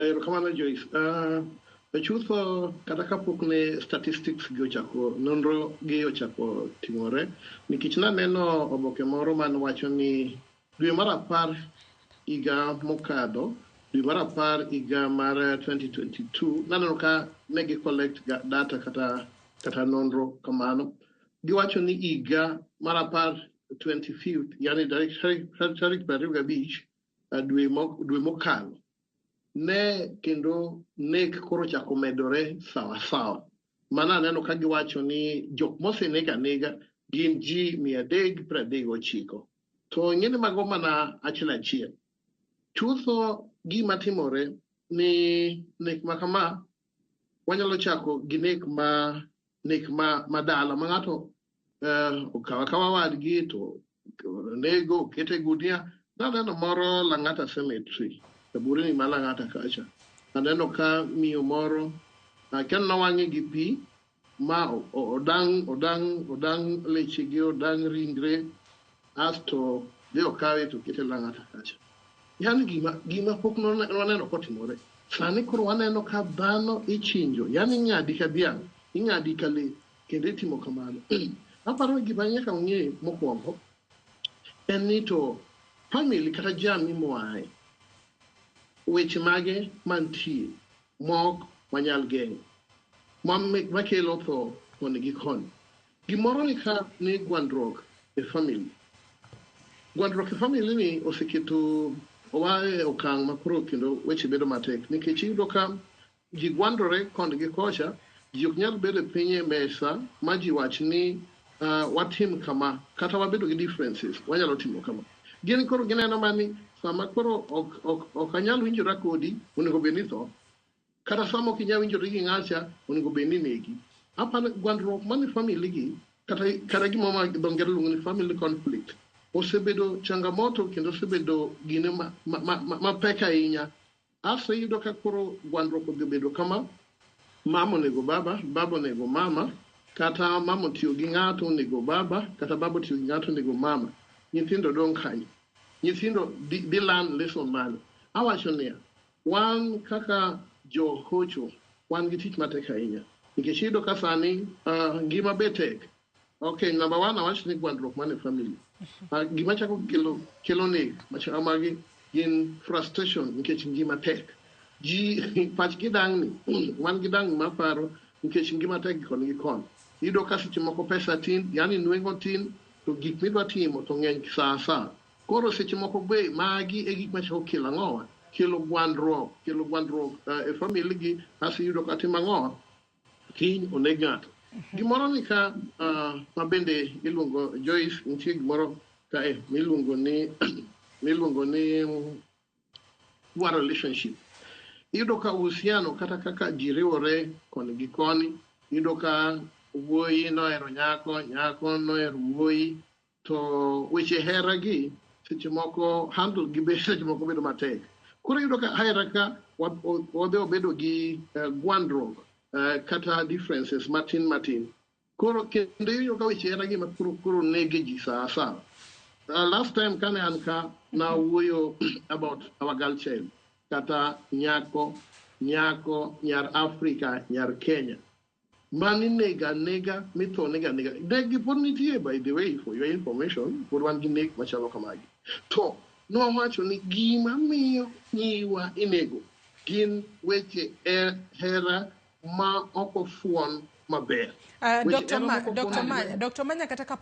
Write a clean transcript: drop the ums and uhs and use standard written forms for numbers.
Erokamano Joyce. Chutho kata kapok ne statistics gi ochako nonro gi ochako timore nikech naneno oboke moro man wacho ni dwe mar 10 higa mokadho, dwe mar 10 higa mar 2022, naneno ka ne gi collect data kata nonro kamano. Giwacho ni higa mar 10 25th, yani tarik 25 dwe mokalo ne kendo nek koro chako medore sawa sawa. Mana aneno ka giwacho ni jok moseneg anega gin ji 339. To ing'eni mago mana achiel achiel. Chutho gima timore ni nek ma kama wanyalo chako gi nek ma dala ma ng'ato okawo akawa wadgi to nego okete e gunia. Naneno moro Lang'ata Cemetery, kaburini ma Lang'ata kacha. Aneno ka miyo moro akia ni nowang'e gi pi ma odang' odang' odang' lechege, odang' ringre, asto dhi okawe to okete Lang'ata kacha. Yani gima pok waneno kotimore. Sani koro waneno ka dhano ichinjo, yani ing'adi ka dhiang', ing'adi ka lee, kendo itimo kamano. Aparo ni gima nyaka ung'e mokwongo en ni to family kata jamii moaye, weche mage mantie mok wanyal geng'o makelo tho koni gi koni. Gimoro ni ka ni gwandruok e family. Gwandruok e family ni oseketo wa e okang' ma koro kendo weche bedo matek nikech iyudo ka ji gwandore koni gi kocha, ji ok nyal bedo piny e mesa ma ji wach ni watim kama kata wabedo gi differences wanyalo timo kama. Gin koro gineno mani sama koro ok anyal winjora kodi, onego bed ni tho. Kata sama ok inyal winjori gi ng'acha, onego bed ni negi. Aparo gwandruok mane family gi kata gima ma dho ngere luongo ni family conflict osebedo changamoto kendo osebedo gine mapek ahinya. Asto iyudo ka koro gwandruok odhi obedo kama, mama onego baba, baba onego mama, kata mama otiyo gi ng'ato onego baba, kata baba otiyo gi ng'ato onego mama. Nyithindo dong' kanyo. Nyithindo dhi learn lesson mane? Awacho niya, wan kaka jo hocho wan gi tich matek ahinya nikech iyudo ka sani ngima be tek. Okay, number one awach ni gwandruok mane family. Gima chako kelo nek machalo magi gin frustration nikech ngima tek. Ji pachgi dang'ni, wan gi dang'ni maparo nikech ngima tek koni gi koni. Iyudo ka seche moko pesa tin, yani nweng'o tin, to gik midwa timo to ng'eny sa asa. Koro seche moko be magi e gik machako kelo ang'owa? Kelo gwandruok e family gi, asto iyudo ka timo ang'owa? Kiny oneg ng'ato. Gimoro ni ka ma bende iluongo Joyce, nitie gimoro kae miluongo ni poor relationship. Iyudo ka uhusiano kata kaka ji riwore koni gi koni, iyudo ka wuoyi nohero nyako, nyako nohero wuoyi, to weche hera gi seche moko handle gi be seche moko bedo matek. Koro iyudo ka hera ka wadhi wabedo gi gwandruok kata differences matin matin. Koro kendo iyudo ka weche hera gi ma koro nege ji sa asaya. Last time kane an ka nawuoyo about our girl child kata nyako nyar Afrika, nyar Kenya mani nega anega mitho nega anega. Neg gi pod nitie, by the way, for your information, pod wan gi nek machalo kamagi. To nwawacho ni gima miyo nyiwa inego gin weche hera ma ok ofuon maber. Weche Dr. hera Ma, ma ok ofuon Dr. maber. Manya, Dr. Manya, kata ka